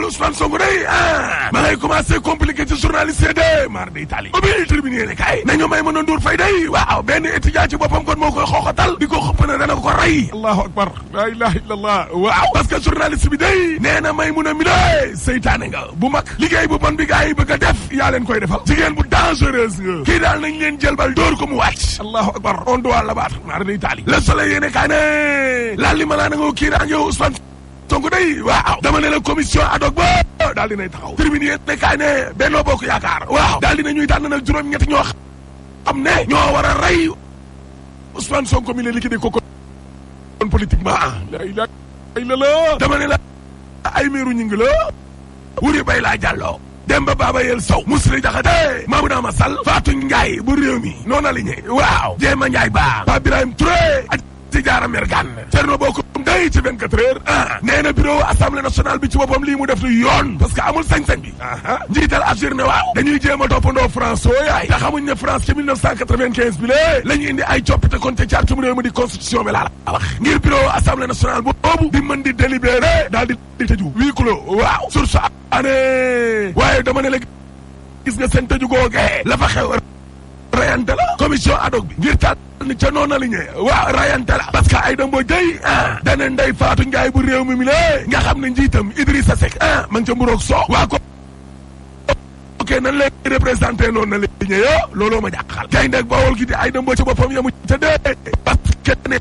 coowal Ousmane Sonko day ma ngay commencé compliqué ci journaliste de mar di Italie ubbi tribune yéene kay nañu may mën a nduur fay day waaw benn étudiant ci boppam kon moo koy xooxatal di ko xëpp ne dana ko rey allahu akbar la ilaha illallah waaw parce que journaliste bi day nee na may mun a mi de seytaane nga bu mag liggéey bu bon bi gaa yi bëgg a def yaa leen koy defal jigéen bu dangereuse nga kii daal nañ leen jël bal dóor ko mu wàcc allahu akbar on doit la battre mar di Italie le soleil yéene kay ne laal li ma laa na nga kii daa ngew Ousmane Sonko day waaw dama ne la commission ad hoc ba daal dinay taxaw tribune yéen ne kaay ne Benno Bokk Yaakaar waaw daal dina ñuy tànn nag juróom-ñetti ñoo xam ne ñoo war a rey Ousmane Sonko mi ne liquidé ko kon politiquement la ilaha illallah dama ne la ay meeru ñi ngi la wuri bay laa jàlloo Demba Baba Yel Sow Mously Diakhaté Mamadou Ama Sall Fatou Ndiaye bu réew mi noonu la liggéey waaw Jéema Ndiaye Ba Pape Birahim Touré ak ci jaara Mergane Thierno Bocoum day ci 24 heures nee na bureau assemblée nationale bi ci boppam lii mu def lu yoon parce que amul sañ-sañ bi njiital Algérie ne waaw dañuy jéem a toppandoo France soo yaay te xamuñ ne France ci 1995 bi lée la ñu indi ay coppite kon te cartum réew mi di constitution bi laa la wax ngir bureau assemblée nationale boobu di mën di délibéré daal di tëju huis clos waaw sur sa année waaye dama ne la gis nga seen tëju googee la fa xew rayante la commission ad hoc bi ngir taat ni ca noonu la ñëwee waaw rayante la parce que ay damboo jëy dana Ndeye Fatou Ndiaye bu réew mi lée nga xam ne njiitam Idrissa Seck ma ngi ca mburoog soo waa ko ok nan lay représenté noonu na la ñëwee looloo ma jàqal kay ndeg Bawol gi di ay damboo ci boppam yamu ca dee parce que ne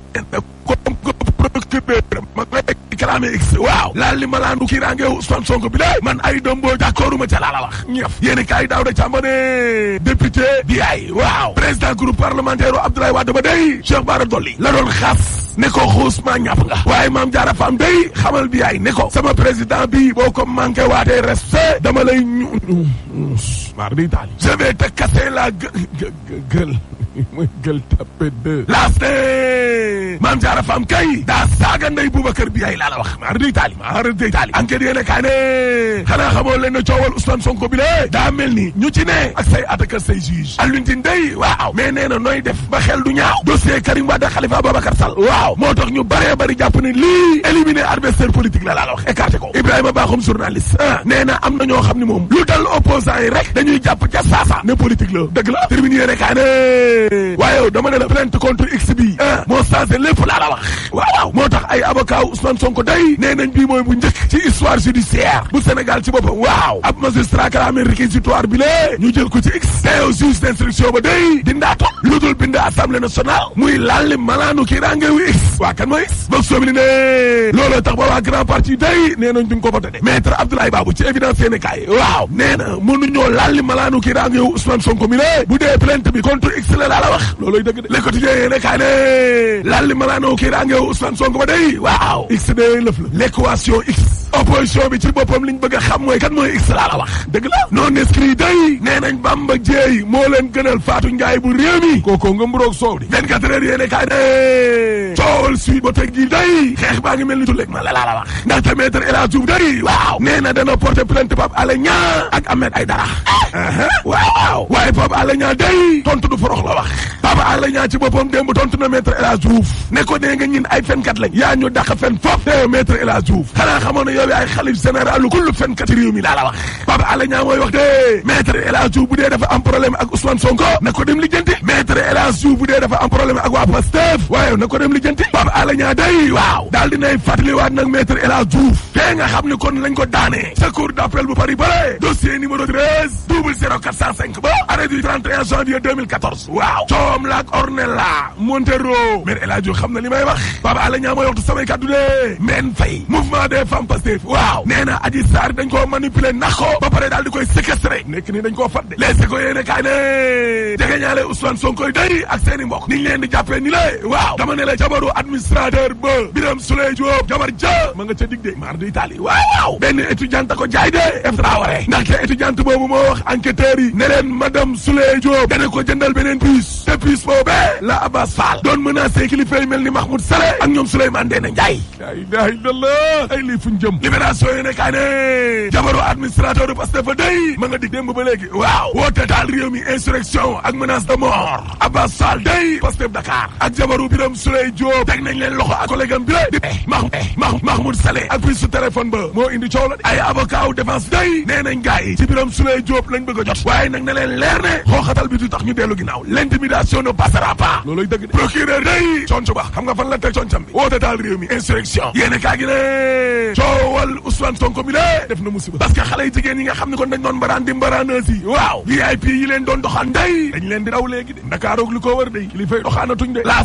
comme procureur ma koy clamé x waaw laal li ma laandu kiiraange Ousmane Sonko bi de man ay damboo d'accorduma ca laa la wax ñëf yéeni kaay daaw da càmbane député bi ay waaw président groupe parlementaire u Abdoulaye Wade ba day Cheikh Bara Dolly la doon xas ne ko xuus maa ñàpp nga waaye Mame Diarra Fam day xamal bi ay ne ko sama président bi boo ko manqué waatee respect dama lay mar di taali je vais te casser la gueule mooy gueule tapé deux last Mame Diarra Fam kay daa saaga Ndeye Boubacar bi ay laa la wax mar di taali enquête yéene kaay ne xanaa xamoo leen ne coowal Ousmane Sonko bi le daa mel ni ñu ci ne ak say attaque say juge Alioune Tine day waaw mais nee na nooy def ba xel du ñaaw dossier Karim Wade Khalifa Ababacar Sall waaw moo tax ñu bëree bëri jàpp ne lii éliminer adversaire politique la laa la wax écarté ko Ibrahima Bakhoum journaliste nee na am na ñoo xam ni moom lu dal opposant yi rek dañuy jàpp ca saasa ne politique la dëgg la tribune yéene kaay ne waaye dama ne la plainte contre x bi moo changé lépp laa la wax waaw moo tax ay avocat Ousmane Sonko day nee nañ bii mooy bu njëkk ci histoire judiciaire bu Sénégal ci boppam waaw ab magistrat clamé réquisitoire bi lée ñu jël ko ci x teew juge d'instruction ba day di ndaato lu dul bind assemblée nationale muy lalli malaanu kii rangeewu x waa kan mooy x boog soobi li ne looloo tax ba waa grand parti day nee nañ duñ ko voté de maître Abdoulaye Babou ci évidence yéene kaay waaw nee na mënuñoo lalli malaanu kii rangeewu Ousmane Sonko mi lée bu dee plainte bi contre x la laa la wax looloy dëgg de Le Quotidien yéene kaay ne lalli malaanu kii rangeewu Ousmane Sonko ba day waaw x de lëf la l'équation x opposition bi ci boppam liñ bëgg a xam mooy kan mooy x laa la wax dëgg la non inscrit day nee nañ Bamba Dièye moo leen gënal Fatou Ndiaye bu réew mi kookoo nga mburoog soow di 24 heures yéene kaay ne coowal suite ba teg gi day xeex baa ngi mel ni tulleeg ma la laa la wax ndaxte maître El Hadji Diouf day waaw nee na dana porter plainte Pape Alé Niang ak Ahmed Aïdara waaw waaye Pape Alé Niang day tontu du forox la wax Pape Alé Niang ci boppam démb tontu na maître El Hadji Diouf ne ko nee nga ñin ay fenkat lañ yaa ñu dàq fen foofu te maître El Hadji Diouf xanaa xamoon ne yow ay xalif général lu kullu fenkat ci réew mi laa la wax Pape Alé Niang mooy wax de maître El Hadji Diouf bu dee dafa am problème ak Ousmane Sonko na ko dem lijjanti maître El Hadji Diouf bu dee dafa am problème ak waa Pastef waaye na ko dem lijjanti Pape Alé Niang day waaw daal dinay fàttaliwaat nag maître El Hadji Diouf te nga xam ni kon lañ ko daanee sa cour d'appel bu Paris bare dossier numéro 13 00405 ba arrêt du 31 janvier 2014 waaw coom laak Ornella Montero maître El Hadji Diouf xam na li may wax Pape Alé Niang mooy waxtu samay kàddu de men fay mouvement des femmes Pastef waaw nee na Adji Sarr dañ koo manipuler nax ko ba pare daal di koy séquestré nekk nii dañ koo fat de les ko yéene kaay ne jege ñaale Ousmane Sonko day ak seeni mbokk niñ leen di jàppee ni lé waaw dama ne la jabaru administrateur ba Birame Souleye Diop jabar ja ma nga ca dig de mar di Italie waaw benn étudiante ko jaay de Traoré ndaxte étudiante boobu moo wax enquêteurs yi ne leen madame Souleye Diop dana ko jëndal beneen puce te puce boobee la Abbas Fall doon menacé kilifa yi mel ni Mahmoud Saleh ak ñoom Souleymane Ndéné Ndiaye la ilaha illallah ay lii fuñ jëm libération yi ne kaay ne jabaru administrateur du Pastef fa day ma nga dig démb ba léegi waaw woote taal réew mi insurrection ak menace de mort Abbas Sall day Pastef Dakar ak jabaru Birame Souleye Diop teg nañ leen loxo ak collègue am bi la Mahmoud Saleh ak puis su téléphone ba moo indi coow la ay avocat wu défense day nee nañ gars yi ci Birame Souleye Diop lañ bëgg a jot waaye nag ne leen leer ne xooxatal bi du tax ñu dellu ginnaaw l'intimidation ne passera pas looloy dëgg de procureur day conc ba xam nga fan la teg concam bi woote taal réew mi insurrection yéene kaa gi ne coowal Ousmane Sonko mi la def na musiba parce que xale yi jigéen yi nga xam ne kon dañ doon mbaraan di mbaraaneuses yi waaw VIP yi leen doon doxaan day dañ leen di daw léegi de Ndakaaroog li ko wër day li fay doxaanatuñ de la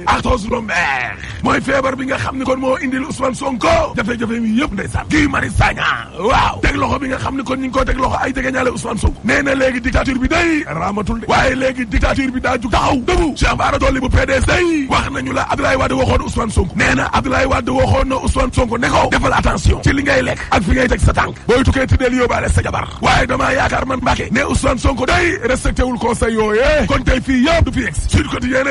arthrose lombaire mooy feebar bi nga xam ne kon moo indil Ousmane Sonko jafe-jafe mi yëpp ndeysaan Guy Marius Sagna waaw teg loxo bi nga xam ne kon ñu ngi ko teg loxo ay jegeñaale Ousmane Sonko nee na léegi dictature bi day raamatul de waaye léegi dictature bi daa jug taxaw dëbu Cheikh Bara Dolly bu PDS day wax nañu la Abdoulaye Wade waxoon Ousmane Sonko nee na Abdoulaye Wade waxoon na Ousmane Sonko ne ko defal attention ci li ngay lekk ak fi ngay teg sa tànk booy tukkee tuddeel yóbbaale sa jabar waaye damaa yaakaar man Mbàkke ne Ousmane Sonko day respecté wul conseil yooyee kon tey fii yëpp du fi yegg Sud Quotidien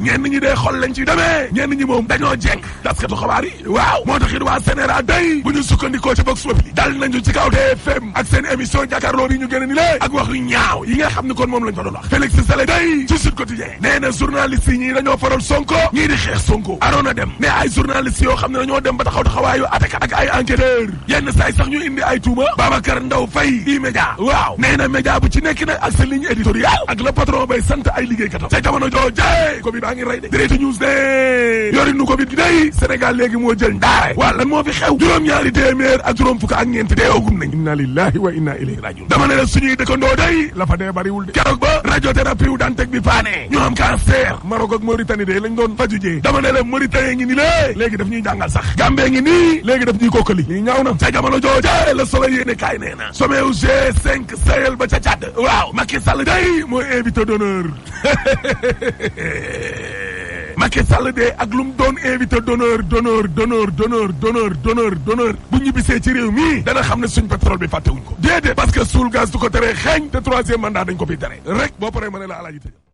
ñenn ñi dee xol lañ ci demee ñenn ñi moom dañoo jeng taskatu xabaar yi waaw moo tax it waa Sénégal day bu ñu sukkandikoo ci Vox Populi dal nañu ci kaw TFM ak seen émission jàkkaarloo yi ñu génn ni lée ak wax yu ñaaw yi nga xam ne kon moom lañ fa doon wax Félix Salé day ci Sud Quotidien nee na journaliste yi ñii dañoo faral Sonko ñii di xeex Sonko Arona Dem ne ay journaliste yoo xam ne dañoo dem ba taxawaayu attaque ak ay enquêteur yenn saay sax ñu indi ay tuuma Babacar Ndaw Faye di média waaw nee na média bu ci nekk nag ak sa ligne éditoriale ak le patron bay sant ay liggéeykatam ca jamono jooje Covid baa ngi rey de Direct News de yorinu Covid gi day Sénégal léegi moo jël ndaare waaw lan moo fi xew juróom-ñaari téeméer ak juróom fukk ak ñeent deewagum nañ inna lillahi wa inna ilayhi rajiun dama ne la suñuy dëkkandoo day la fa dee bariwul de keroog ba radiothérapie wu daan teg bi paane ñu am cancer Maroc ak Mauritanie de lañ doon faju jee dama ne la Mauritanie ngi ni lée léegi daf ñuy jàngal sax Gambie ngi nii léegi daf ñuy kokkali lii ñaaw na ca jamono jooje la Soleil yéene kaay nee na sommet u G5 Sahel ba ca Tchad waaw Macky Sall day mooy invité d'honneur Macky Sall de ak lu mu doon invité d'honneur bu ñibbisee ci réew mi dana xam ne suñ pétrole bi fàttewuñ ko déedéet parce que suul gaz du ko tere xeeñ te troisième mandat dañ ko fi tere rek boo paree ma ne la alaaji tëj